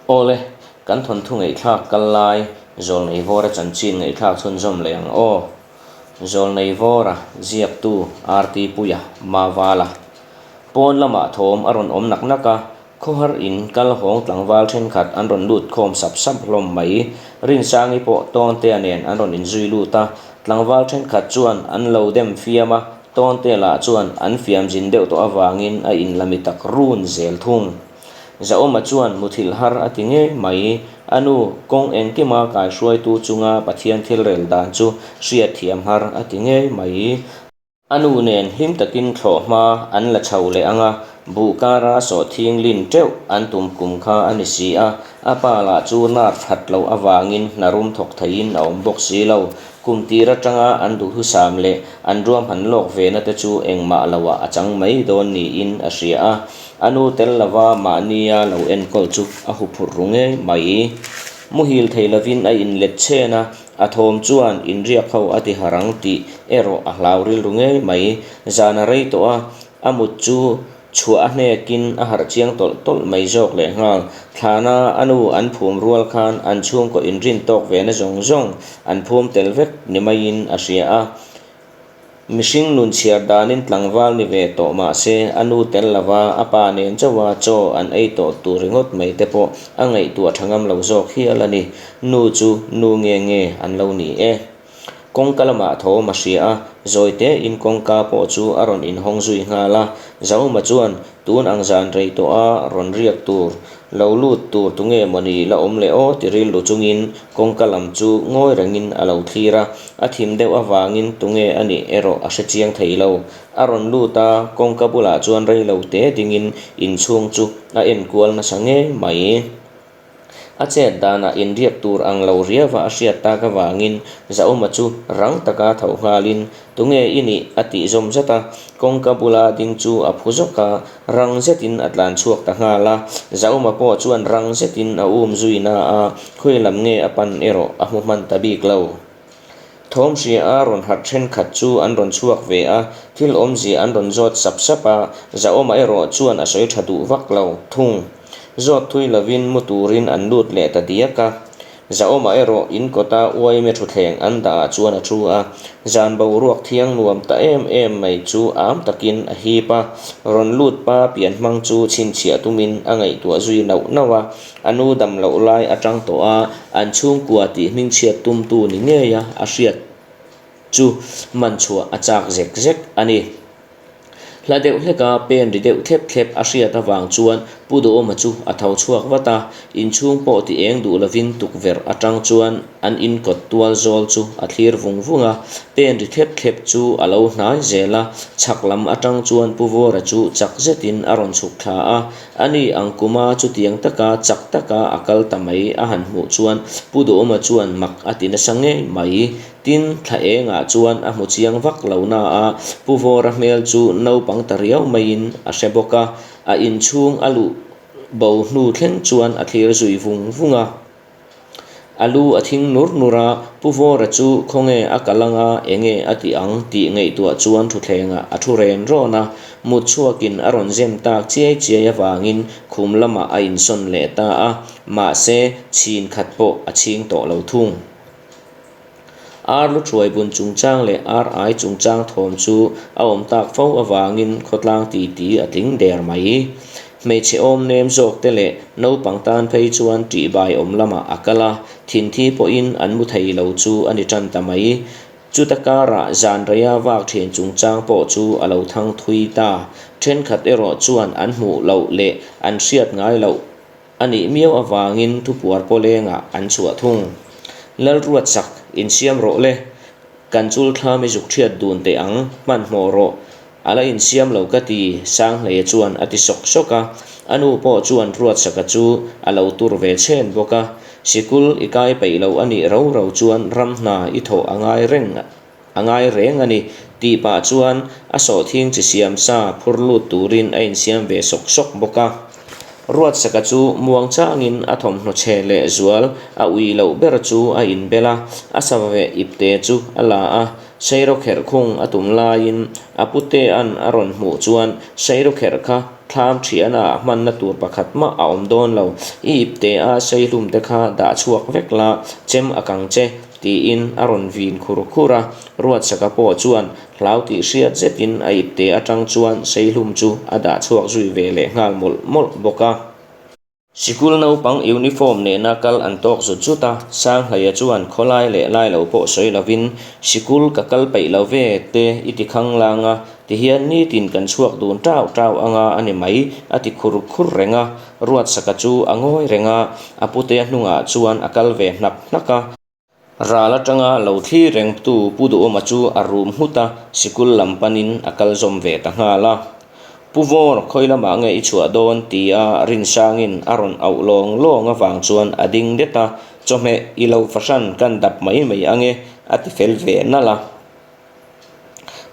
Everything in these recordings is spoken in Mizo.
Awle, kan thawnthu ngaihthlak kal lai Zawlnei Vawra chanchin ngaihthlak chhunzawm leh ang aw. Zawlnei Vawra ziaktu RT Puia Mavala. Pawn lamah thawm a rawn awm nak nak a, khawhar in kal hawng tlangval thenkhat an rawn lut khawm sap sap hlawm mai. Rinsangi pawh Tawntea nen an rawn inzui lut a, tlangval thenkhat chuan an lo dem fiam a, Tawntea lah chuan an fiam zin deuh tawh avangin a inlami tak run zel thung. Zaawma chuan muthilh har a ti ngei mai. A nu, kawng engkima kaihruaitu chunga Pathian thil rel dan chu hriatthiam har a ti ngei mai. A nu nen hlim takin thlawh hma an la chho leh ang a, buh kara sawhthing lin teuh an tum kum kha a ni si a, a pa lah chu nar that loh avangin hna rum thawk theiin a awm bawk si lo. Kum tir atanga an duhthusam leh an ruahman lawk ve na te chu engmah loah a chang mai dawn niin a hria a. A nu tel lova mahnia lo enkawl chu a huphurh ru ngei mai. Muhil thei lovin a inlet chhen a, a thawm chuan inriak ho a ti har ang tih erawh a hlau rilru ngei mai. Zan a rei tawh a, a mut chu chhuah a hnekin a harh chiang tawlh tawlh mai zawk lehnghal. Thlana a nu an phum rual khan an chhungkaw inrin tawk ve na zawng zawng an phum tel vek ni maiin a hria a. Mihring nun chhiar danin tlangval ni ve tawh mah se, a nu tel lova a pa nen chauha chaw an ei tawh tur ringawt mai te pawh a ngaihtuah tha ngam lo zawk hial a ni. Nu chu nu nge nge an lo ni e. Kawngka lamah thawm a hria a, zawi tein kawngka pawh chu a rawn inhawng zui nghal a. Zauma chuan tun ang zan rei tawha rawn riak tur Lo lut tur tunge mawni la awm leh aw ti rilru chungin kawngka lam chu ngawi rengin a lo thlir a, a thim deuh avangin tunge a nih erawh a hre chiang thei lo. A rawn lut a, kawngka bulah chuan rei lo te dingin inchhung chu a enkual nasa ngei mai. A chet danah inriak tur ang lo riauva a hriat tak avangin Zauma chu rang taka tho nghalin Tunge i nih? a tih zawm zat a, kawngka bula ding chu a phu zawk a, rang zetin a tlan chhuak ta nghal a. Zauma pawh chuan rang zetin a um zui na a, khawi lam nge a pan erawh a hmu hman ta bik lo. Thawm hria a rawn harh thenkhat chu an rawn chhuak ve a, thil awmzia an rawn zawt sap sap a, Zauma erawh chuan a sawi tha duh vak lo thung. Zawt thui lovin mu turin an lut leh ta diak a. Zaawmah erawh in kawta uaime thutthleng an dah ah chuan a thu a, zan boruak thiang nuam ta em em mai chu am takin a hip a, rawn lut pa pian hmang chu chhinchhiah tumin a ngaihtuah zui nauh nauh a, a nu dam loh lai atang tawh a an chhungkua tih hmingchhiat tumtu ni ngei a a hriat chu man chhuah a chak zek zek a ni. Hla deuh hleka pen ri deuh thlep thlep a hriat avang chuan Pu Duhawma chu a tho chhuak vat a, inchhung pawh ti eng duh lovin tukverh atang chuan an inkawt tual zawl chu a thlir vung vung a, pen ri thlep thlep chu a lo hnai zel a, chhak lam atang chuan Pu Vawra chu chak zetin a rawn chhuk thla a, ani ang kuma chutiang taka chak taka a kal ta mai a han hmuh chuan Pu Duhawma chuan mak a ti nasa ngei mai. Tin, thla engah chuan a hmu chiang vak lo na a, Pu Vawra hmel chu naupang ta riau maiin a hre bawk a, a inchhung a luh bo hnu thleng chuan a thlir zui vung vung a. A lu a thing nur nur a, Pu Vawra chu khawnge a kal anga enge a tih ang tih ngaihtuah chuan thutthlengah a thu ren rawn a, mut chhuakin a rawn zem tak chiai chiai avangin khum lamah a insawn leh ta a, mahse chhin khat pawh a chhing tawh lo thung. Ar lu thuai bun chungchang leh ar ai chungchang thawm chu a awm tak fo avangin khawtlang titi a tling der mai. Hmeichhe awm nem zawk te leh naupang tan phei chuan ṭihbai awm lamah a kal a, thinthi pawhin an mu thei lo chu a ni ṭan ta mai. Chuta karah zan reia vak ṭhin chungchang pawh chu a lo thang thui ta. Ṭhenkhat erawh chuan an hmuh loh leh an hriat ngai loh A nih miau avangin thupuar pawlengah an chhuah thung. Lalruatsak, insiam rawh le. Kan chul thlam i zuk ṭhiat dun teh ang, hmanhmawh rawh. A la insiam lo ka ti, Sanghleia chuan a ti sawk sawk a. A nu pawh chuan Ruatsaka chu a lo tur ve chhen bawk a. Sikul i kai peih lo a nih ro ro chuan ram hna i thawh a ngai reng. A ngai reng a ni, tih pah chuan a sawhthing chi siam sa phur lut turin a insiam ve sawk sawk bawk a. Ruatsaka chu muang changin a thawmhnaw chhe leh zual a ui loh ber chu a inbel a, a sava veh ipte chu a la a. Sairawkherh khung a tum laiin a putea'n a rawn hmuh chuan Sairawkherh kha thlam thiana ah hmanna tur pakhat mah a awm dawn lo, i ipte a seihlum te kha dah chhuak vek la, chem a kang che, tiin a rawn vin khur khur a. Ruatsaka pawh chuan hlau tih hriat zetin a ipte atang chuan seihlum chu a dah chhuak zui ve leh nghal mawlh mawlh bawk a. Sikul naupang uniform nena kal an tawk zut zut a, Sanghlaia chuan khawlai leh lai lo pawh sawi lovin, Sikul ka kal peih lo ve te i ti khang lang a, tihian nitin kan chhuak dun tau tau anga a ni mai, a ti khur khur reng a. Ruatsaka chu a ngawi reng a, a putea hnungah chuan a kal ve hnak hnak a. Ral atanga lo thlir rengtu Pu Duhawma chu a rum nghut a, sikul lam panin a kal zawm ve ta nghal a. Pu Vawr, khawi lamah nge i chhuah dawn? tia Rinsangin a rawn auh lawng lawng avang chuan a ding det a, chawhmeh i lo fahran kan dap mai mai ange, a ti fel ve nalh a.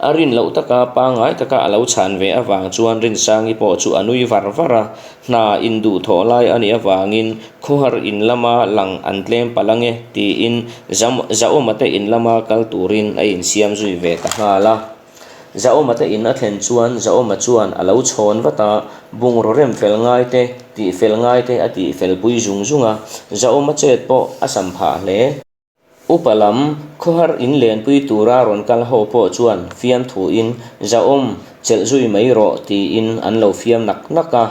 A rin loh taka pangngai taka a lo chhan ve avang chuan Rinsangi pawh chu a nui var var a, hna induhthawh lai a nih avangin khawhar in lama lang an tlem palh ange tiin Zaawma te in lama kal turin a insiam zui ve ta nghal a. Zaawma te in a thlen chuan Zaawma chuan a lo chhawn vat a, bungraw rem fel ngai te, tih fel ngai te a tih fel pui zung zung a, Zaawma chet pawh a sam phah hle. Upa lam, khawhar in lenpui tura rawn kal ho pawh chuan fiamthuin Zahawm, chelh zui mai rawh tiin an lo fiam nak nak a.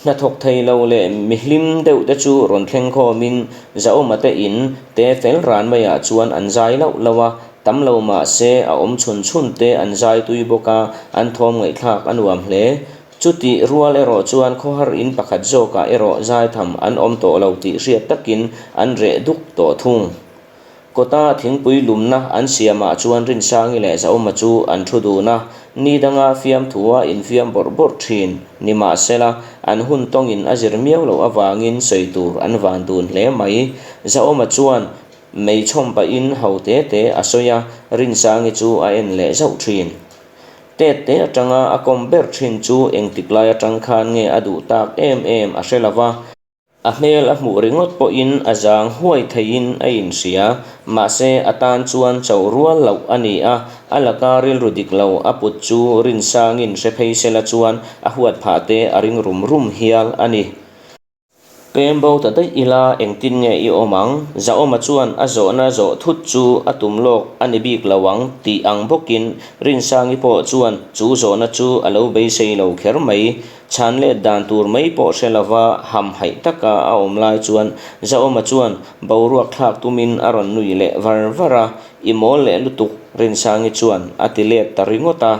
Hnathawk thei lo leh mihlim deuh te chu rawn thleng khawmin Zahawma te in te fel ran maiah chuan an zai lauh lauh a, tam lo mah se a awm chhun chhun te an zai tui bawk a, an thawm ngaihthlak a nuam hle. Chutih rual erawh chuan khawhar in pakhat zawkah erawh zaitham an awm tawh lo tih hriat takin an reh duk tawh thung. Kawta thingpui lumna an siamah chuan Rinsangi leh Zauma chu an thu dun a, ni danga fiamthua infiam bawrh bawrh thin nimahsela an hun tawngin a zir miau loh avangin sawi tur an van dun hle mai. Zauma chuan mei chhawm pahin ho te te a sawi a, Rinsangi chu a en leh zauh thin. Tet te atanga a kawm ber thin chu engtik lai atang khan nge a duh tak em em a hre lova, a hmel a hmuh ringawt pawhin a zang huai theihin a inhria, mahse a tan chuan cho rual loh a ni a, a laka rilru dik lo a put chu rinsangin hre phei sela chuan a huat phah te a ring rum rum hial a ni. Pem bo ta daih ila engtin nge i awm ang? Zaawma chuan a zawhna zawh thut chu a tum lawk a ni bik lo ang tih ang bawkin Rinsangi pawh chuan chu zawhna chu a lo beisei lo kher mai. Chhan let dan tur mai pawh hre lova hamhaih taka a awm lai chuan Zaawma chuan boruak thlak tumin a rawn nui leh var var a, I mawl leh lutuk Rinsangi chuan a ti let ta ringawt a.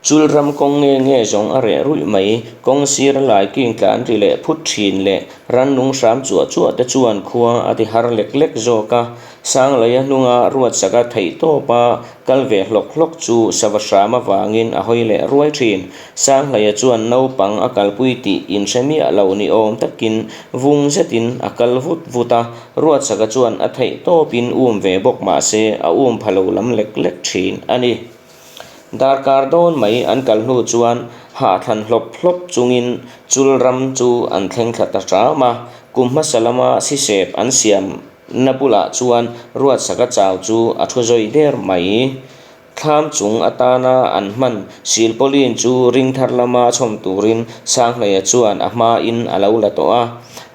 Chul ram kawng nge nge zawng a reh ruih mai, kawng sir a lai king tlan ri leh phut thin leh rannung hram chuah chuah te chuan khua a ti har lek lek zawk a. Sanglaia hnunga ruatsaka theih tawpa kal ve hlawk hlawk chu sava hram avangin a hawi leh ruai thin. Sanghlaia chuan naupang a kalpui tih inhre miah lo ni awm takin vung zetin a kal vut vut a, ruatsaka chuan a theih tawpin um ve bawk mahse a um pha lo lam lek lek thin a ni. Darkar dawn mai an kal hnu chuan hahthlan hlawp hlawp chungin chul ram chu an thleng thla ta hram a, kum hmasa lama sisep an siamna bulah chuan Ruatsaka chau chu a thu zawi der mai. Thlam chung atana an hman silpawlin chu ring thar lama chhawm turin Sanghleia chuan a hmain a lo la tawh a,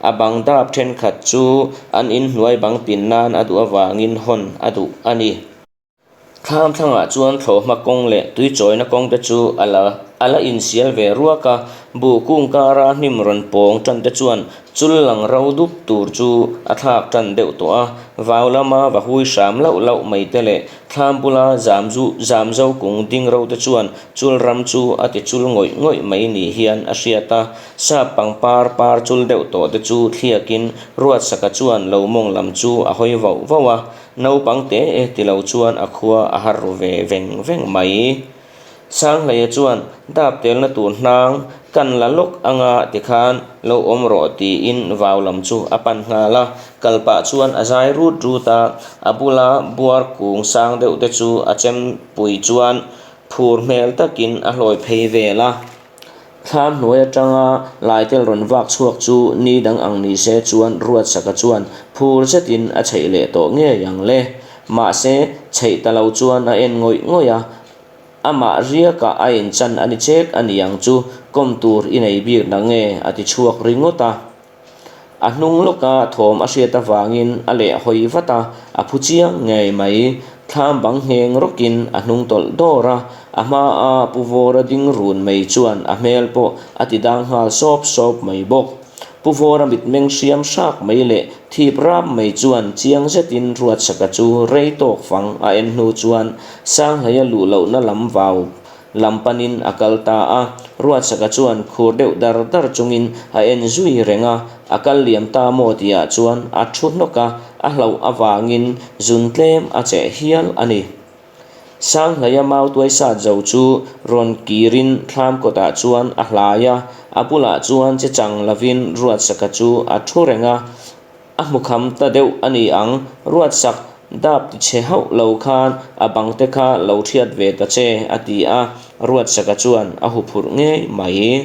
a bang dap thenkhat chu an inhnuai bang pin nan a duh avangin hawn a duh a ni. Thlam thlangah chuan thlawhhma kawng leh tui chawina kawng te chu a la a la insial ve ruak a, buh kung kara hnim rawn pawng tan te chuan chul lang ro dup tur chu a thlak tan deuh tawh a, vau lama va hui hram lauh lauh mai te leh thlam bula zam zu zam zo kung ding ro te chuan chul ram chu a ti chul ngawih ngawih mai ni hian a hriat a, sap pangpar par chul deuh tawh te chu thliakin Ruatsaka chuan lo mawng lam chu a hawi vauh vauh a. Naupang te e ti lo chuan a khua a har ru ve veng veng mai. Sanghleia chuan dap telna tur hnang kan la lawk anga tikhan lo awm rawh tiin vau lam chu a pan nghal a, kal pah chuan a zai rut rut a, a bula buar kung sang deuh te chu a chempui chuan phur hmel takin a hlawi phei vel a. Thlam hnuai atanga Laitel rawn vak chhuak chu ni dang ang ni se chuan Ruatsaka chuan phur zetin a chheih leh tawh ngei ang le. Mahse, chheih ta lo chuan a en ngawih ngawih a. Amah riakah a inchan a ni chek a niang chu, kawm tur i nei bik na nge? a ti chhuak ringawt a. A hnung lawka thawm a hriat avangin a leh hawi vat a, a phu chiang ngei mai. Thlam bang ngheng rawkin a hnung tawlh dawr a, a hmaa Pu Vawra ding run mai chuan a hmel pawh a ti dang nghal sawp sawp mai bawk. Pu Vawra mitmeng hriam hrak mai leh thip rap mai chuan chiang zetin Ruatsaka chu rei tawk fang a en hnu chuan Sanghleia luh lohna lam vau lam panin a kal ta a. Ruatsaka chuan khur deuh dar dar chungin a en zui reng a, a kal liam ta maw tihah chuan a thu hnawk a, a hlauh avangin zun tlem a cheh hial a ni. Sanghleia mautuai sat zo chu rawn kirin thlam kawtah chuan a hlai a, a bulah chuan che chang lovin Ruatsaka chu a thu reng a, a hmu kham ta deuh a ni ang, Ruatsak dap ti chhe hauh lo khan a bang te kha lo thiat ve ta che a ti a, Ruatsaka chuan a huphurh ngei mai.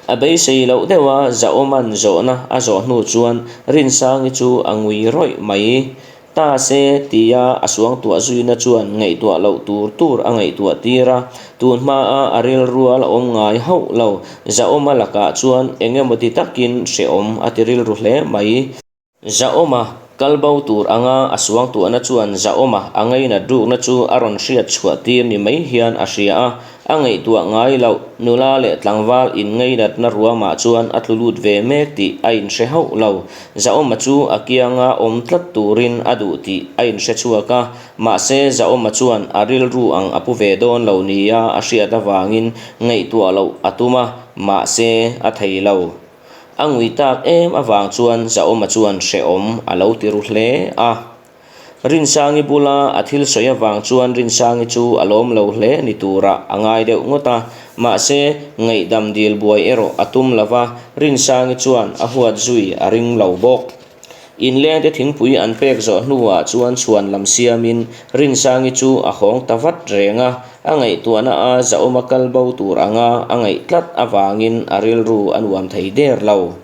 A beisei loh deuh a, Zahawma'n zawhna a zawh hnu chuan Rinsangi chu a ngui rawih mai. Ta se tia a suangtuah zuina chuan ngaihtuah loh tur tur a ngaihtuah tir a, tun hmaa a rilru a la awm ngai hauh lo. Zahawma lakah chuan eng emaw ti takin hrehawm a ti rilru hle mai. Zahawma kal bo tur anga a suangtuahna chuan Zahawma a ngainat rukna chu a rawn hriat chhuah tir ni mai hian a hria a, a ngaihtuah ngai loh nula leh tlangval inngainatna ruamah chuan a tlu lut ve mek tih a inhre hauh lo. Zahawma chu a kianga awm tlat turin a duh tih a inhre chhuak a, mahse Zahawma chuan a rilru ang a pu ve dawn lo nia a hriat avangin ngaihtuah loh a tum a, mahse a thei lo. A ngui tak em avang chuan Zahawma chuan hrehawm a lo ti ru hle a. Rinsangi bula a thil sawi avang chuan Rinsangi chu a lawm lo hle ni turah a ngai deuh ngawt a, mahse ngaihdam dil buai erawh a tum lo va, Rinsangi chuan a huat zui a ring lo bawk. Inlengte thingpui an pek zawh hnuah chuan chhuan lam siamin Rinsangi chu a hawng ta vat reng a, a ngaihtuahna a zahawma kal bo tur anga a ngaih tlat avangin a rilru a nuam thei der lo.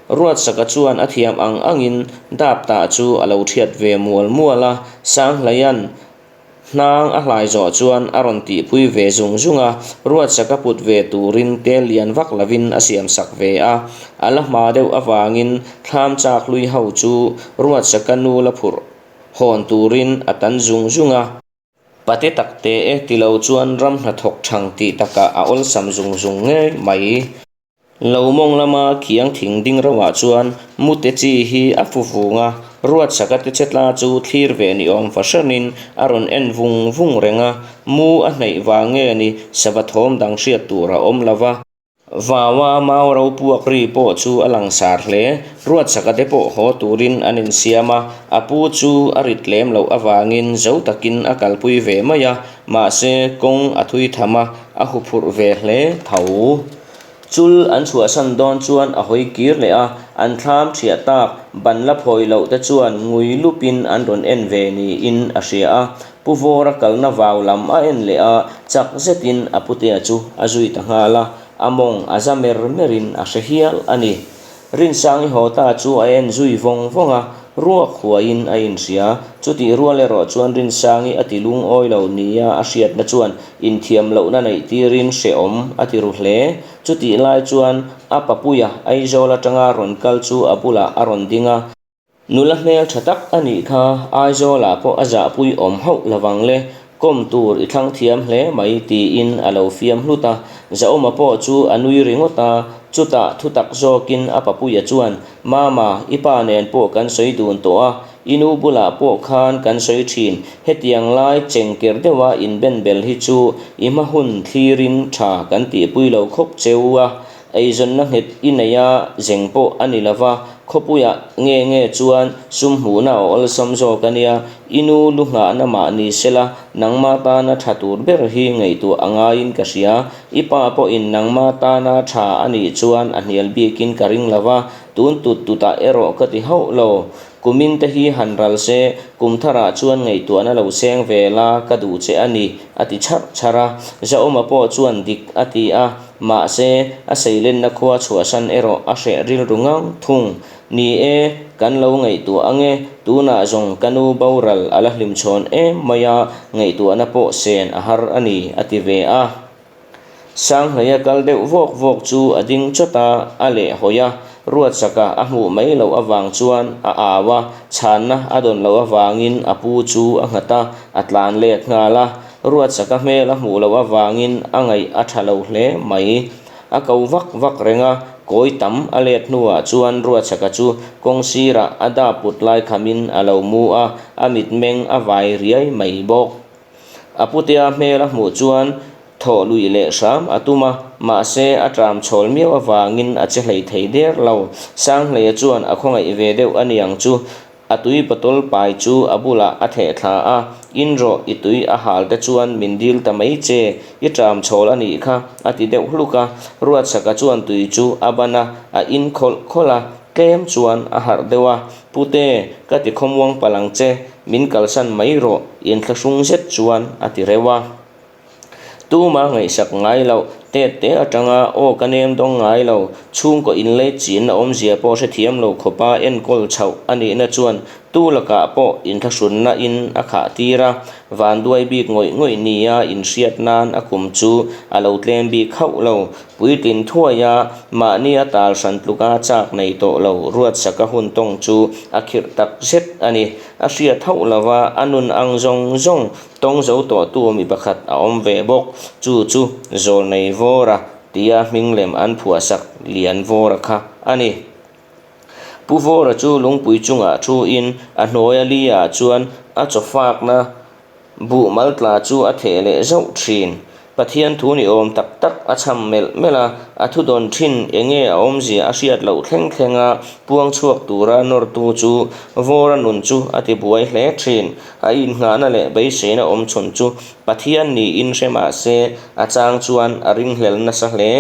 Ruatsaka chuan a thiam ang angin dap tah chu a lo thiat ve mual mual a, Sanghlaia'n Hnang a hlai zawh chuan a rawn tihpui ve zung zung a, Ruatsaka put ve turin tel lian vak lovin a siamsak ve a. A la hma deuh avangin thlam chak hlui ho chu Ruatsaka nu la phurh hawn turin a tan zung zung a. Pate tak te e ti lo chuan ram hnathawk thang tih takah a awlsam zung zung ngei mai. Lo mawng lama khiang thing ding roah chuan mute chi hi a fu vung a, Ruatsaka te chetla chu thlir ve ni awm fahranin a rawn en vung vung reng a, mu a hnaih vang nge ni sava thawm dang hriat tur a awm lo va. Vaua mau ro puak ri pawh chu a langsar hle, Ruatsaka te pawh haw turin an insiam a, a pu chu a rit lem loh avangin zo takin a kalpui ve mai a, mahse kawng a thui tham a, a huphurh ve hle tho. Chul an chhuahsan dawn chuan a hawi kir leh a, an thlam thiah tak ban la phawi loh te chuan ngui lupin an rawn en ve niin a hria a. Pu Vawra kalna vau lam a en leh a, chak zetin a putea chu a zui ta nghal a, a mawng a za mer merin a hre hial a ni. Rinsangi haw ta chu a en zui vawng vawng a, ruak huaiin a inhria. Chutih rual erawh chuan Rinsangi a ti lungawi lo nia a hriatna chuan inthiam lohna neih tirin hrehawm a ti ru hle. Chutih lai chuan a papuia Aizawl atanga rawn kal chu a bulah a rawn ding a. Nula hmel tha tak a nih kha, Aizawlah pawh a zahpui awm hauh lovang le, kawm tur i thlang thiam hle mai tiin a lo fiam hlut a. Zahawma pawh chu a nui ringawt a, chutah thu tak zawkin a papuia chuan, Mama, i pa nen pawh kan sawi dun tawh a, i nu bulah pawh khan kan sawi thin, hetiang lai chengker deuha inbenbel hi chu i hma hun thlirin tha kan tihpui lo khawp cheu a, Eizawnna nghet i nei a, zeng pawh a ni lova, khawpuiah nge nge chuan sum hmuhna a awlsam zawk a nia, i nu lu nghahna mah ni sela, nangma tana tha tur ber hi ngaihtuah a ngaiin ka hria, i pa pawhin nangma tana tha a nih chuan a hnial bikin ka ring lova, tun tut tutah erawh ka ti hauh lo. Kumin te hi han ral se, kum tharah chuan ngaihtuahna lo seng ve la ka duh che a ni, a ti chharh chharh a. Zahawma pawh chuan dik a ti a, mahse, a seilenna khua chhuahsan erawh a hreh rilru ngang thung. Ni e, kan lo ngaihtuah ang e, tunah zawng ka nu boral a la hlimchhawn em mai a, ngaihtuahna pawh sen a har a ni, a ti ve a. Sanghleia kal deuh vawk vawk chu a ding chawt a, a leh hawi a, Ruatsaka a hmuh mai loh avang chuan a au a, chhanna a dawn loh avangin a pu chu a nghat a, a tlan let nghal a. Ruatsaka hmel a hmuh loh avangin a ngaih a tha lo hle mai. A ko vak vak reng a, kawi tam a let hnuah chuan Ruatsaka chu kawng sirah a dap put lai khamin a lo mu a, a mitmeng a vai riai mai bawk. A putea hmel a hmuh chuan thawh luih leh hram a tum a, mahse a tram chhawl miau avangin a che hlei thei der lo. Sanghleia chuan a khawngaih ve deuh a niang chu a tui bottle pai chu a bulah a theh thla a, In rawh, i tui a hal te chuan min dil ta mai che, i tram chhawl a nih kha, a ti deuh hluk a. Ruatsaka chuan tui chu a ban a, a in khawlh khawlh a, tlem chuan a harh deuh a, Pute, ka ti khawmuang palh ang che, Min kalsan mai rawh, inthlahrung zet chuan a ti reuh a. Tuma ngaihsak ngai loh, tet te atanga aw ka nem dawng ngai lo, chhungkaw inlei chinna awmzia pawh hrethiam lo khawpa enkawl chhoh a nihna chuan tu lakah pawh inthlahrunna in a khah tir a, vanduai bik ngawih ngawih nia inhriat nan a kum chu a lo tlem bik hauh lo. Puitlin thuai a, mahni a tal hran tluka chak nei tawh lo Ruatsaka hun tawng chu a khirh tak zet a ni. A hriat hauh lova a nun ang zawng zawng tawng zo tawhtu mi pakhat a awm ve bawk. Chu chu Zawlnei Vawra tia hming lem an phuahsak Lian Vawra kha a ni. Pu Vawra chu lungpui chungah thuin a hnuaia li ah chuan a chaw fakna Buh mal tla chu a theh leh zauh thin. Pathian thu ni awm tak tak a chham melh melh a, a thu dawn thin enge a awmzia a hriat loh thleng thleng a puang chhuak tura nawrtu chu Vawra nun chu a ti buai hle thin. A innghahna leh beiseina awm chhun chu Pathian niin hre mah se a chang chuan a ringhlel nasa hle.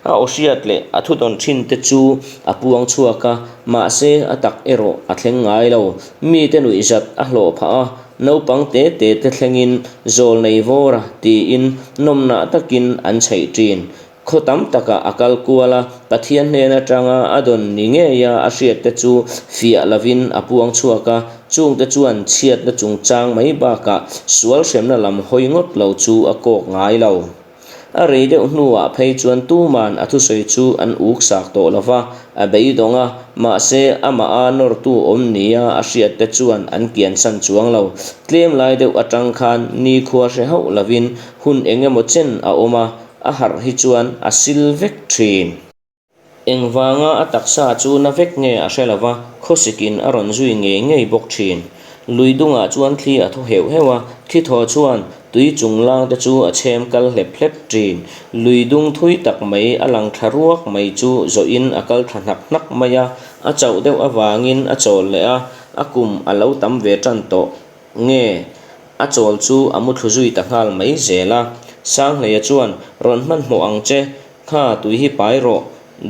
A aw hriat leh a thu dawn thin te chu a puang chhuak a, mahse a tak erawh a thleng ngai lo. Mite nuihzat a hlawh phah a, Naupang te te te thlengin Zawlnei Vawra tiin nawmnah takin an chheih ṭin. Khaw tam takah a kal kual a, Pathian hnen aṭanga a dawn ni ngeia a hriatte chu fiah lovin a puang chhuak a, chungte chuan chhiatna chungchang mai bakah sual hremna lam hawi ngawt lo chu a kawk ngai lo. A rei deuh hnuah phei chuan tuman a thusawi chu an uk sak tawh lo va, a beidawng a, mahse amah a nawrtu awm nia a hriat te chuan an kiansan chuang lo. Tlem lai deuh atang khan nikhua hre hauh lovin hun eng emaw chen a awm a, a harh hi chuan a sil vek thin. Engvanga a taksa chu na vek nge a hre lova, khawsikin a rawn zui ngei ngei bawk thin. Lui dungah chuan thli a thaw heuh heuh a, thli thaw chuan tui chung lang te chu a chhem kal hlep hlep thin. Lui dung thui tak mai a lang thla ruak mai chu zawhin a kal thla hnak hnak mai a, a chauh deuh avangin a chawl leh a, a kum a lo tam ve tan tawh nge a chawl chu a muthlu zui ta nghal mai zel a. Sanghleia chuan, Rawn hmanhmawh ang che, Kha tui hi pai rawh,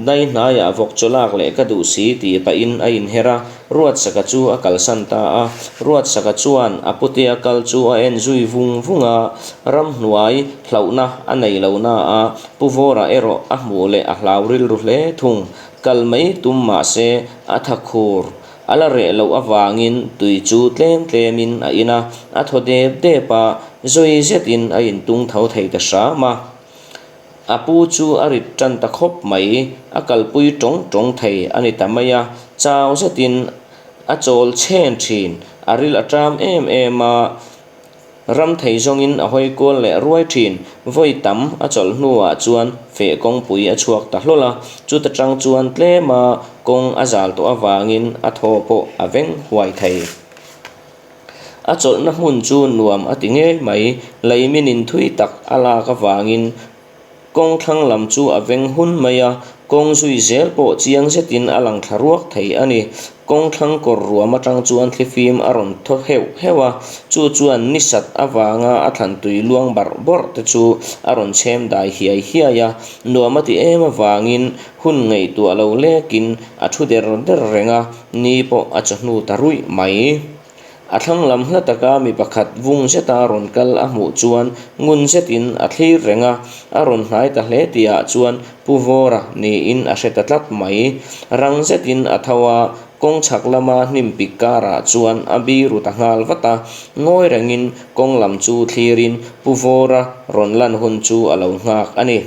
dai hnaiah vawk chaw lak leh ka duh si tih pahin a inher a, Ruatsaka chu a kalsan ta a. Ruatsaka chuan a putea kal chu a en zui vung vung a, ramhnuai hlauhna a nei lo na a, Pu Vawra erawh a hmuh leh a hlau rilru hle thung. Kal mai tum mah se a tha khur a la reh loh avangin tui chu tlem tlemin a in a, a thaw dep dep a, zui zetin a intung tho thei ta hram a. A pu chu a rit tan ta khawp mai, a kalpui tawng tawng thei a ni ta mai a, chau zetin a chawl chhen thin, a ril a ṭam em em a, ram thei zawngin a hawi kual leh ruai thin, vawi tam a chawlh hnuah chuan feh kawngpui a chhuak ta hlawl a, chuta tang chuan tlema kawng a zal tawh avangin a thaw pawh a veng huai thei. A chawlhna hmun chu nuam a ti ngei mai, leiminin thui tak a lak avangin kawng thlang lam chu a veng hun mai a, Kawng zui zel pawh chiang zetin a lang thla ruak thei a ni. Kawng thlang kawr ruam atang chuan thlifim a rawn thaw heuh heuh a, chu chuan ni sat avanga a thlan tui luang barh bawrh te chu a rawn chhem dai hiai hiai a. Nuam a ti em avangin hun ngaihtuah lo lekin a thu der der reng a, ni pawh a chawhnu ta ruih mai. A thlang lam hla taka mi pakhat vung zeta rawn kal a hmuh chuan ngun zetin a thlir reng a, a rawn hnai ta hle tihah chuan Pu Vawra niin a hre ta tlat mai. Rang zetin a tho a, kawng chhak lama hnim pik karah chuan a biru ta nghal vat a, ngawi rengin kawng lam chu thlirin Pu Vawra rawn lan hun chu a lo nghak a ni.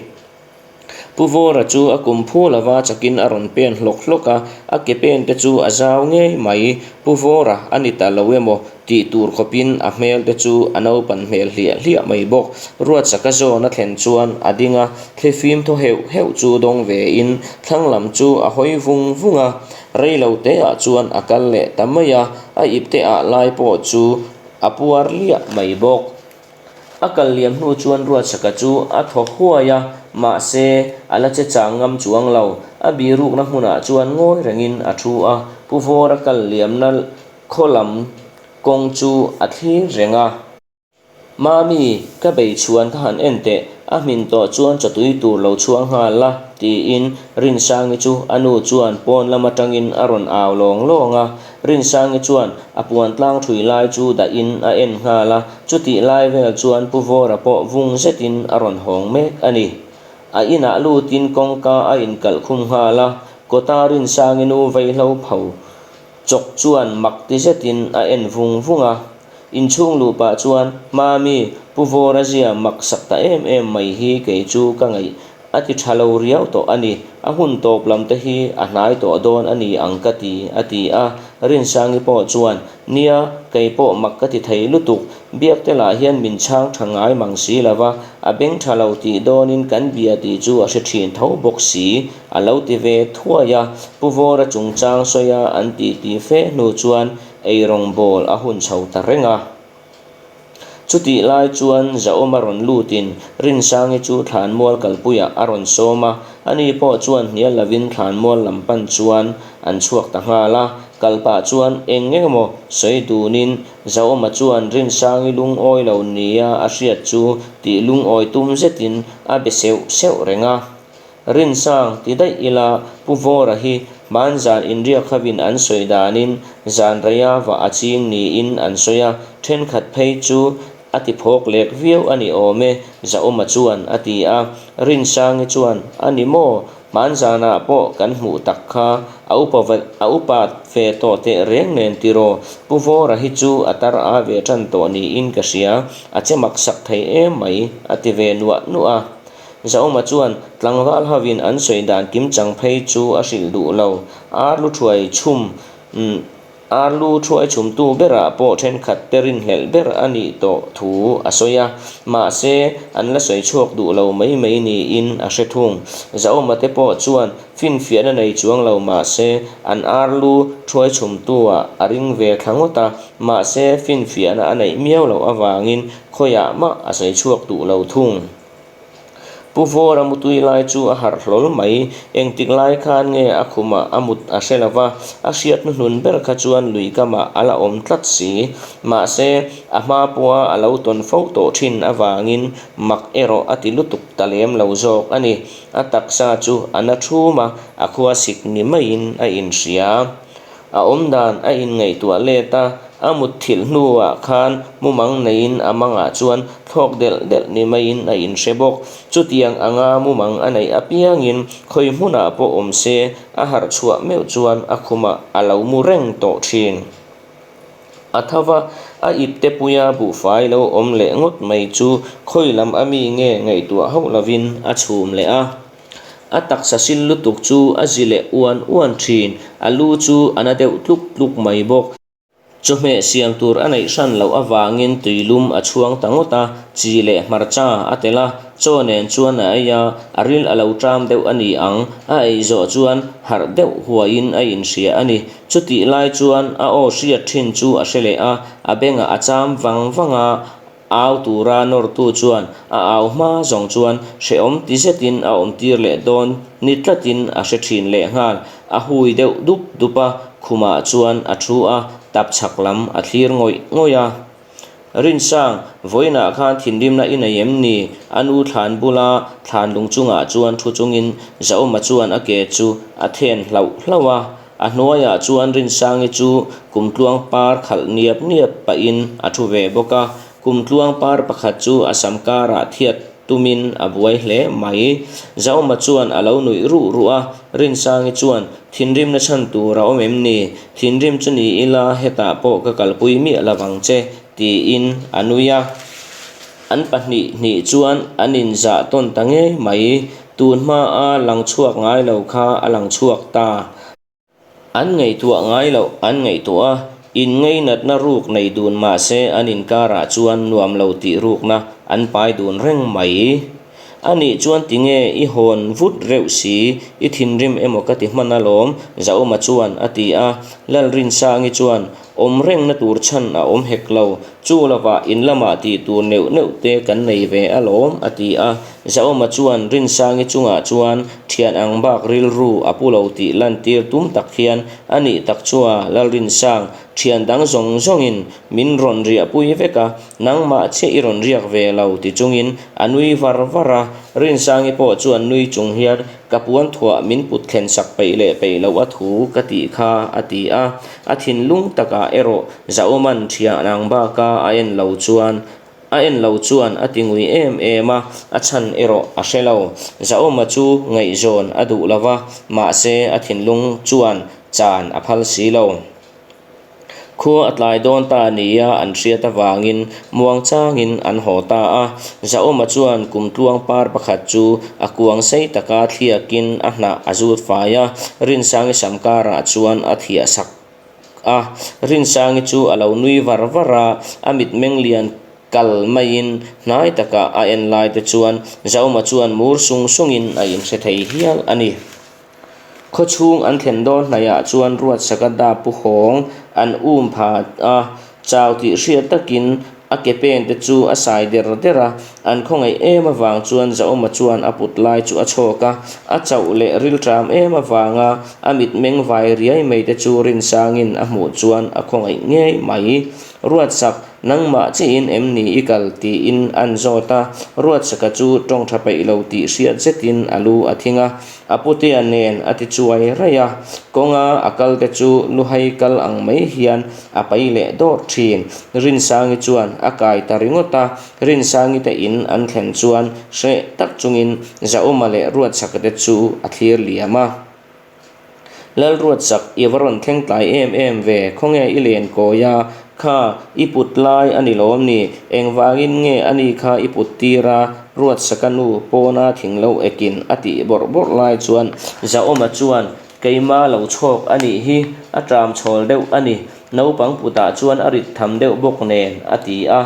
Pu Vawra chu a kum phu lova chakin a rawn pen hlawk hlawk a, a ke pen te chu a zau ngei mai. Pu Vawra a ni ta lo emaw tih tur khawpin a hmel te chu a naupan hmel hliah hliah mai bawk. Ruatsaka zawn a thlen chuan a ding a, thlifim thaw heuh heuh chu dawng vein thlang lam chu a hawi vung vung a. Rei lo teah chuan a kal leh ta mai a, a ipte ah lai pawh chu a puar liah mai bawk. A kal liam hnu chuan Ruatsaka chu a thaw huai a, mahse, a la che chang ngam chuang lo. A birukna hmunah chuan ngawi rengin a thu a, Pu Vawra kal liamna khaw lam kawng chu a thlir reng a. Mami, ka bei chhuan ka han en teh, a hmin tawh chuan chawtui tur lo chhuang nghal la, tiin Rinsangi chu a nu chuan pawn lam atangin a rawn au lawng lawng a. Rinsangi chuan a puan tlang thui lai chu dahin a en nghal a, chutih lai vel chuan Pu Vawra pawh vung zetin a rawn hawng mek a ni. A inah lutin kawngka a inkalh khum nghal a, kawta Rinsangi nu vaihlo pho chawk chuan mak ti zetin a en vung vung a. Inchhung luh pah chuan, Mami, Pu Vawra zia mak sak ta em em mai hi kei chu ka ngaih A ti tha lo riau tawh a ni. A hun tawp lam te hi a hnai tawh dawn a ni ang ka ti, a ti a. Rinsangi pawh chuan, Nia, kei pawh mak ka ti thei lutuk. Biakte lah hian min chhang tha ngai mang si lo va, a beng tha lo tih dawnin kan bia tih chu a hre thin tho bawk si, a lo ti ve thuai a. Pu Vawra chungchang sawia an tih tih fe hnu chuan eirawngbawl a hun chho ta reng a. Chutih lai chuan Zahawma rawn lutin Rinsangi chu Thlanmual kalpuiah a rawn sawm a, ani pawh chuan hnial lovin Thlanmual lam pan chuan an chhuak ta nghal a. Kal pah chuan eng eng emaw sawi dunin Zahawma chuan Rinsangi lungawi lo nia a hriat chu tih lungawi tum zetin a be seuh seuh reng a. Rinsang ti daih ila Pu Vawra hi hmanzan inriak hovin an sawi danin zan reia vah a ching niin an sawi a, thenkhat phei chu a ti phawk lek viau a ni awm e, Zahawma chuan a ti a. Rinsangi chuan, A ni maw? Hmanzanah pawh kan hmuh tak kha a upa a upa ve tawh teh reng nen tiraw? Pu Vawra hi chu a tar a ve tan tawh niin ka hria, a che mak sak thei em mai, a ti ve nuah nuah a. Zahawma chuan tlangval hovin an sawi dan kimchang phei chu a hrilh duh lo. Ar lu thuai chhum Ar lu thuai chhumtu berah pawh thenkhat te rinhlelh ber a nih tawh thu a sawi a, mahse an la sawi chhuak duh lo mai mai niin a hre thung. Zahawma te pawh chuan finfiahna nei chuang lo mahse an ar lu thuai chhumtu-ah a ring ve thla ngawt a, mahse finfiahna a neih miau loh avangin khawiah mah a sawi chhuak duh lo thung. Pu Vawra mutui lai chu a harh hlawl mai. Engtik lai khan nge a khumah a mut a hre lo va, a hriat hnuhnun ber kha chuan lui kamah a la awm tlat si. Mahse, a hma pawha a lo tawn fo tawh thin avangin mak erawh a ti lutuk ta lem lo zawk a ni. A taksa chu a na thum a, a khua sik ni maiin a inhria. A awmdan a inngaihtuah let a, a mutthilh hnuah khan mumang neiin a mangah chuan thlawk delh delh ni maiin a inhre bawk. Chutiang anga mumang a neih apiangin khawi hmunah pawh awm se a harh chhuah meuh chuan a khumah a lo mu reng tawh thin. A tho va, a ipte puia buhfai lo awm leh ngawt mai chu khawi lam a mi nge ngaihtuah hauh lovin a chhum leh a. A taksa sil lutuk chu a zi leh uan uan thin, a lu chu a na deuh tluk tluk mai bawk. Chawhmeh siam tur a neih hran loh avangin tuilum a chhuang ta ngawt a, chi leh hmarcha a tel a, chaw nen chuan a ei a, a ril a lo ṭam deuh a ni ang, a ei zawh chuan harh deuh huaiin a inhria a ni. Chutih lai chuan a aw hriat thin chu a hre leh a, a bengah a cham vang vang a. Au tura nawrtu chuan a au hma zawng chuan hrehawm ti zetin a awm tir leh dawn ni tlatin a hre thin lehnghal. A hui deuh dup dup a, khumah chuan a thu a, tap chhak lam a thlir ngawih ngawih a. Rinsang, vawiinah khan thinrimna i nei em ni? A nu thlan bula thlan lung chungah chuan thu chungin Zauma chuan a ke chu a then hlauh hlauh a. A hnuaiah chuan Rinsangi chu kumtluang par khalh niap niap pahin a thu ve bawk a. Kumtluang par pakhat chu a sam karah thiat tumin a buai hle mai. Zauma chuan a lo nuih ruh ruh a, Rinsangi chuan, Thinrimna chhan tur a awm em ni? Thinrim chu ni ila hetah pawh ka kalpui miah lo vang che, tiin a nui a. An pahnih hnih chuan an inzah tawn ta ngei mai. Tun hmaa lang chhuak ngai lo kha a lang chhuak ta. An ngaihtuah ngai loh an ngaihtuah a, inngainatna ruk nei dun mah se an inkarah chuan nuam lo tih rukna an pai dun reng mai. A nih chuan tinge i hawn vut reuh si, i thinrim emaw ka ti hman alawm, Zauma chuan a ti a. Lalrinsangi chuan awm rengna tur chhan a awm hek lo, chu lovah in lamah tih tur neuh neuh te kan nei ve alawm, a ti a. Zauma chuan Rinsangi chungah chuan thian ang bak rilru a pu lo tih lantir tum tak hian a nih tak chua Lalrinsang thian dang zawng zawngin min rawn riahpui vek a, nangmah chiah i rawn riak ve lo ti chungin a nui var var a. Rinsangi pawh chuan nui chung hian ka puan thuah min put thlen sak peih leh peih loh a thu ka tih kha a ti a. A thinlung takah erawh Zauma'n thian ang baka a en lo chuan A en lo chuan a ti ngui em em a, a chhan erawh a hre lo. Zauma chu ngaihzawn a duh lo va, mahse a thinlung chuan chan a phal si lo. Khua a tlai dawn ta nia an hriat avangin muangchangin an haw ta a. Zauma chuan kumtluang par pakhat chu a kuang sei taka thliakin a hnah a zut fai a, Rinsangi samkarah chuan a thiah sak a, Rinsangi chu a lo nui var var a, a mitmeng lian kal maiin hnai taka a en lai te chuan Zauma chuan mur sung sungin a inhre thei hial a ni. Khawchhung an thlen dawn hnaihah chuan Ruatsaka dap pu hawng an um pha a, chau tih hriat takin A ke pen te chu a sai der der a, an khawngaih em avang chuan Zauma chuan a put lai chu a chhawk a, a chauh leh rilṭam em avanga a mitmeng vai riai mai te chu Rinsangin a hmuh chuan a khawngaih ngei mai. Ruatsak, nangmah chiahin em ni i kal? tiin an zawt a, Ruatsaka chu tawng ṭha peih lo tih hriat zetin a lu a thing a. A putea nen a ti chuai raih a, kawnga a kal te chu luhai kal ang mai hian a pai leh dawr thin. Rinsangi chuan a kai ta ringawt a, Rinsangi te in an thlen chuan hreh tak chungin Zauma leh Ruatchaka te chu a thlir liam a. Lalruatchak, i va rawn thleng tlai em em ve, khawnge i len kawi a, kha i put lai a ni lawm ni, engvangin nge a ni kha i put tir a, Ruatsaka nu pawna thing lo ekin a tih bawrh bawrh lai chuan Zaawma chuan keima lo chhawk a nih hi, a ṭam chhawl deuh a ni, naupang putah chuan a rit tham deuh bawk nen a ti a,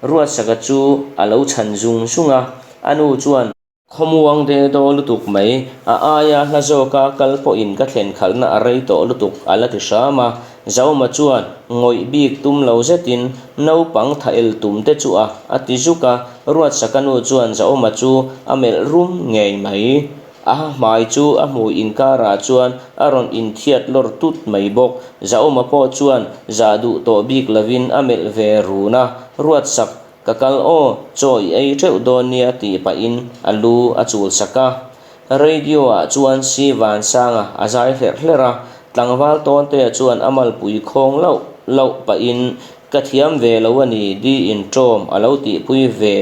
Ruatsaka chu a lo chhan zung zung a, a nu chuan. Khawmuang de daw lutuk mai, a aia hla zawka kal pawhin ka thlen khalhna a rei tawh lutuk a la ti hram a. Zauma chuan ngawih bik tum lo zetin naupang tha el tum te chu a a ti zuk a, Ruatsaka nu chuan Zauma chu a melh rum ngei mai. A hmai chu a hmui inkarah chuan a rawn inthiat lawr tut mai bawk. Zauma pawh chuan zah duh tawh bik lovin a melh ve run a, Ruatsak Ka kal aw, chaw i ei teuh dawn nia tih pahin a lu a chul sak a. Radio ah chuan Si Vansanga a zai hlerh hlerh a, tlangval tawntea chuan a malpui khawng lauh lauh pahin ka thiam ve lo a ni di inṭawm a lo tihpui ve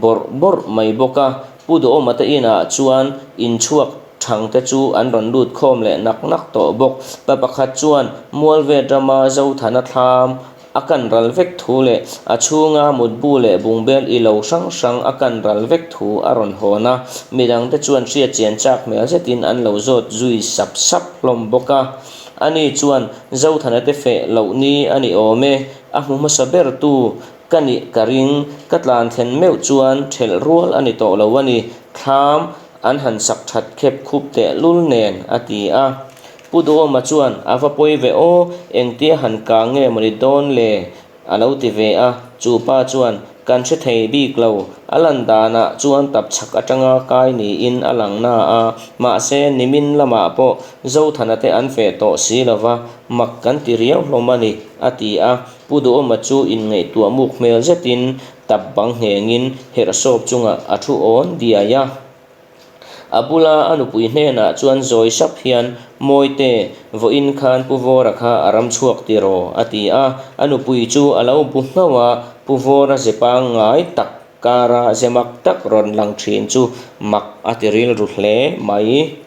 bawrh bawrh mai bawk a. Pu Duhawma te inah chuan inchhuak thangte chu an rawn lut khawm leh nak nak tawh bawk. Pa pakhat chuan Mualvet rama Zothana thlam A kan ral vek thu leh a chhunga mutbu leh bungbel i lo hrang hrang a kan ral vek thu a rawn hawn a, midangte chuan hriat chian chak hmel zetin an lo zawt zui sap sap hlawm bawk a. Ani chuan Zothana te feh loh ni a ni awm e, a hmu hmasa ber tu ka nih ka ring, ka tlan thlen meuh chuan thelh rual a ni tawh lo a ni, thlam an han sak that khep khup teh lul nen a ti a. Pu Duhawma chuan, A va pawi ve aw, engtia han kang nge mawni dawn le? a lo ti ve a. Chu pa chuan, Kan hre thei bik lo. A lan danah chuan tapchhak atanga kai niin a lang na a, mahse nimin lamah pawh Zothana te an feh tawh si lova, mak kan ti riau hlawm a ni, a ti a. Pu Duhawma chu inngaihtuah muk hmel zetin tap bang nghengin herhsawp chungah a thu awn diai a. A bula a nupui hnenah chuan zawi sap hian, Mawite, vawiin khan Pu Vawra kha a ram chhuak tiraw? a ti a. A nupui chu a lo bu nghauh a, Pu Vawra ze pangngai tak kara ze mak tak rawn lang thin chu mak a ti rilru hle mai.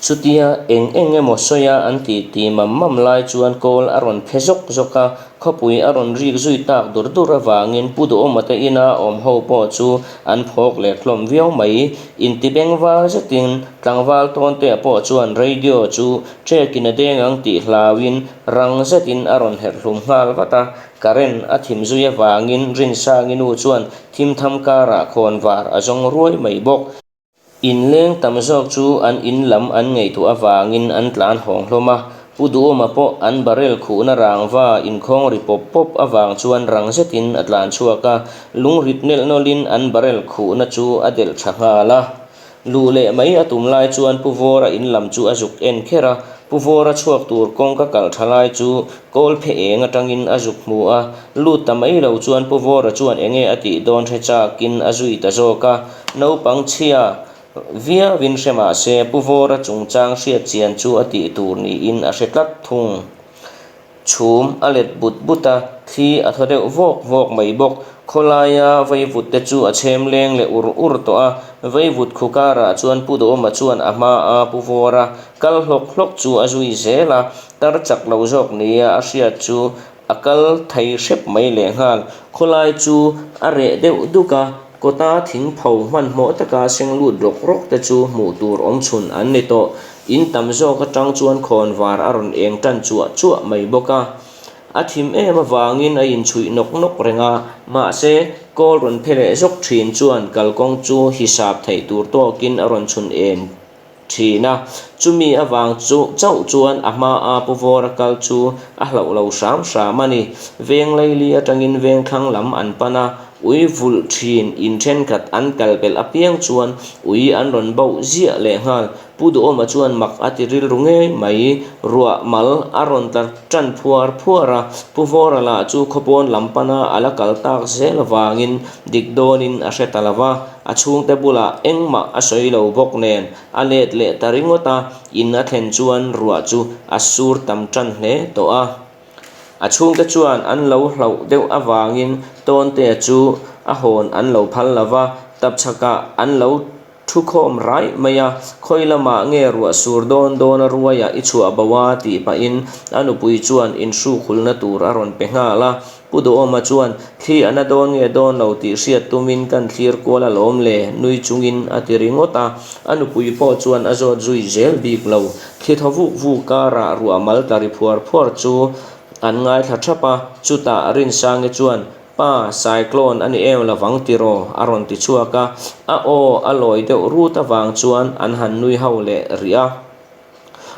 Chutia eng eng emaw sawia an ti ti mam mam lai chuan kawl a rawn phe zawk zawk a, khawpui a rawn rik zui tak dur dur avangin Pu Duhawma te ina awm ho pawh chu an phawk leh hlawm viau mai. Inti bengvar zetin tlangval tawntea pawh chuan radio chu ṭekin a deng ang tih hlauin rang zetin a rawn herh hlum nghal vat a, current a thim zui avangin Rinsangi nu chuan thimtham karah khawnvar a zawng ruai mai bawk. Inleng tam zawk chu an in lam an ngaihtuah avangin an tlan hawng hlawm a, Pu Duhawma pawh an barrel khuhna rangva inkhawng ri pawp pawp avang chuan rang zetin a tlan chhuak a, lungrit nelh nawlhin an barrel khuhna chu a delh tha nghal a. Luh leh mai a tum lai chuan Pu Vawra in lam chu a zuk en kher a, Pu Vawra chhuak tur kawngka kalh tha lai chu kawl phe eng atangin a zuk hmu a, lut ta mai lo chuan Pu Vawra chuan enge a tih dawn hre chakin a zui ta zawk a. Naupang chhia viauin hre mah se Pu Vawra chungchang hriat chian chu a tih tur niin a hre tlat thung. Chhum a let but but a, thli a thaw deuh vawk vawk mai bawk. Khawlaia vaivut te chu a chhem leng leh ur ur tawh a, vaivut khu karah chuan Pu Duhawma chuan a hma a Pu Vawra kal hlawk hlawk chu a zui zel a, tar chak lo zawk nia a hriat chu A kal thei hrep mai lehnghal. Khawlai chu a reh deuh duk a, kawta thing pho hmanhmawh taka seng lut rawk rawk te chu hmuh tur awm chhun an ni tawh. In tam zawk atang chuan khawnvar a rawn eng tan chuah chuah mai bawk a. A thim em avangin a inchhuih nawk nawk reng a, mahse, kawl rawn phe leh zawk thin chuan kalkawng chu hisap theih tur tawkin a rawn chhun en thin a, chumi avang chu chauh chuan a hmaa Pu Vawra kal chu a hlauh lo hram hram a ni. Veng Laili atangin veng thlang lam an pan a, ui vulh thin in thenkhat an kal belh apiang chuan ui an rawn bauh ziah leh nghal. Pu Duhawma chuan mak a ti rilru ngei mai, ruah mal a rawn tla tan phuar phuar a, Pu Vawra lah chu khawpawn lam pana a la kal tak zel avangin dik dawnin a hre ta lo va. A chhungte bulah engmah a sawi lo bawk nen a let leh ta ringawt a, in a thlen chuan ruah chu a sur tam tan hle tawh a. A chhungte chuan an lo hlauh deuh avangin Tawntea chu a hawn an lo phal lo va, tapchhakah an lo thu khawm raih mai a, khawi lamah nge ruah sur dawn dawn a ruaiah i chhuah bo a tih pahin a nupui chuan inhrukhulna tur a rawn pe nghal a. Pu Duhawma chuan, Thli a na dawn nge dawn lo tih hriat tumin kan thlir kual alawm le, nui chungin a ti ringawt a. A nupui pawh chuan a zawt zui zel bik lo. Thli thaw vuk vuk karah ruah mal tla ri phuar phuar chu an ngaithla thap a. Chutah Rinsangi chuan, Pa, cyclone a ni em lovang tiraw? a rawn ti chhuak a. A aw a lawi deuh rut avang chuan an han nui ho leh rih a.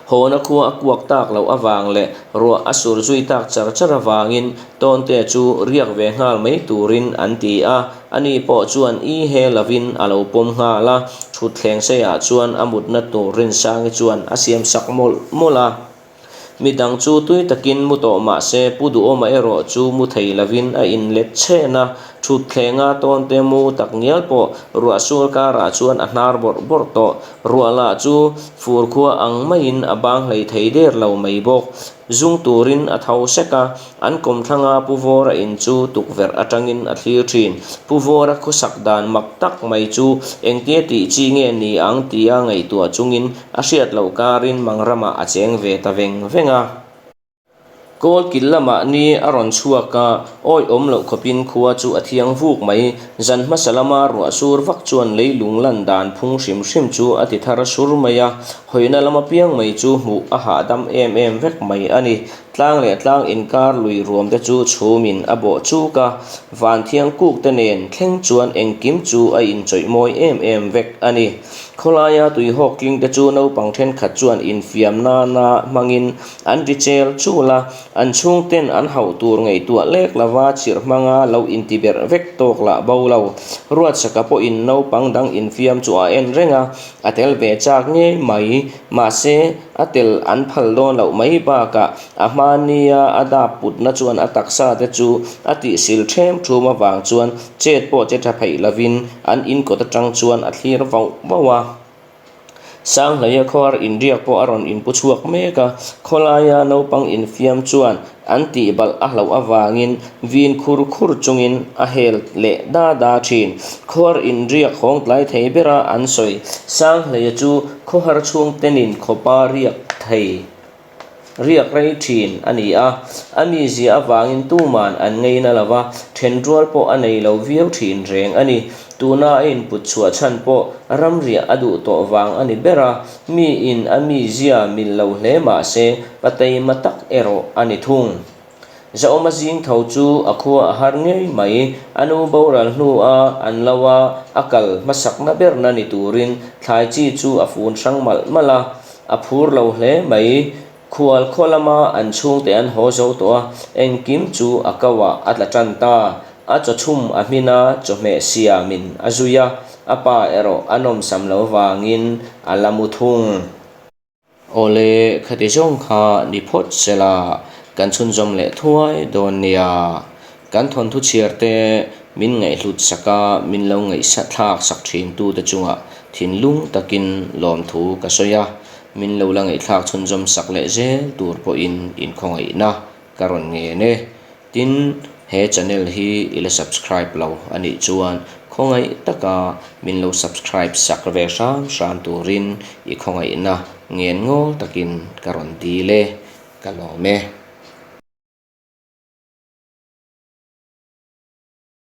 Hawna khua a kuak tak loh avang leh ruah a sur zui tak char char avangin Tawntea chu riak ve nghal mai turin an ti a, ani pawh chuan i he lovin a lo pawm nghal a, thutthleng seiah chuan a mutna tur Rinsangi chuan a siam sak mawlh mawlh a. Midang chu tui takin mu tawh mah se Pu Duhawma erawh chu mu thei lovin a inlet chhen a, thuttthlenga Tawnte mu tak ngial pawh ruah sul karah chuan a hnar bawrh bawrh tawh. Ruah lah chu fur khua ang maiin a bang hlei thei der lo mai bawk. Zung turin a tho sek a, an kawmthlanga Pu Vawra in chu tukverh atangin a thlir thin. Pu Vawra khawsak dan mak tak mai chu engtia tih chi nge ni ang tia ngaihtuah chungin a hriat loh karin Mangramah a cheng ve ta veng veng a. Kawl kil lamah ni a rawn chhuak a, awi awm loh khawpin khua chu a thiang vuk mai. Zan hmasa lama ruah sur vak chuan leilung lan dan phung hrim hrim chu a ti thar sur mai a. Hawina lam apiang mai chu hmuh a hahdam em em vek mai a ni. Tlang leh tlang inkar lui ruam te chu chhumin a bawh chuk a, van thiang kuk te nen thleng chuan engkim chu a inchawih mawi em em vek a ni. Khawlaia tuihawk tling te chu naupang thenkhat chuan infiam nana hmangin an ri chel chul a, an chhungten an hauh tur ngaihtuah lek lova chirh hmanga lo intiberh vek tawk lah bo lo. Ruatsaka pawhin naupang dang infiam chu a en reng a, A tel ve chak ngei mai, mahse a tel an phal dawn loh mai bakah a hmania a dap putna chuan a taksa te chu a tihsil ṭhem ṭhum avang chuan chet pawh che ṭha pheih lovin an in kawt aṭang chuan a thlir vauh vauh a. Sanghleia khawhar inriak pawh a rawn inpu chhuak mek a, khawlaia naupang infiam chuan An tih balh a hlauh avangin vin khur khur chungin a hel leh da da thin. Khuar inriak hawng tlai thei bera an sawi. Sanghleia chu khawhar chhungtenin khawpa riak thei riak rei thin a ni a. A mizia avangin tuman an ngeina lo va, then rual pawh a nei lo viau thin reng a ni. Tuna a input chhuah chhan pawh ramriah a duh tawh vang a ni ber a. Miin a mizia mil lo hle mah se, pateima tak erawh a ni thung. Zahawma zing tho chu a khua a har ngei mai. A nu boral hnua an lo a, a kal hmasakna berna ni turin thlai chi chu a fun hrang malh malh a, a phur lo hle mai. Khual khaw lama an chhungte an haw zo tawh a, engkim chu a kauah a tla tan ta. A chawchhum a hmin a, chawhmeh siamin a zui a, a pa erawh a nawmsam lo vangin a la mu thung. Awle, khati zawng kha ni phawt se la, kan chhunzawm leh thuai dawn nia. Kan thawnthu chhiar te min ngaihhlut sak a, min lo ngaihsathlak sak thin tute chungah thinlung takin lawmthu ka sawi a. Min lo la ngaihthlak chhunzawm sak leh zel tur pawhin inkhawngaihna ka rawn ngen e. Tin, he channel hi i la subscribe lo a nih chuan khawngaih taka min lo subscribe sak ve hram hram turin i khawngaihna ngen ngawl takin ka rawn dil e. Ka lawm e.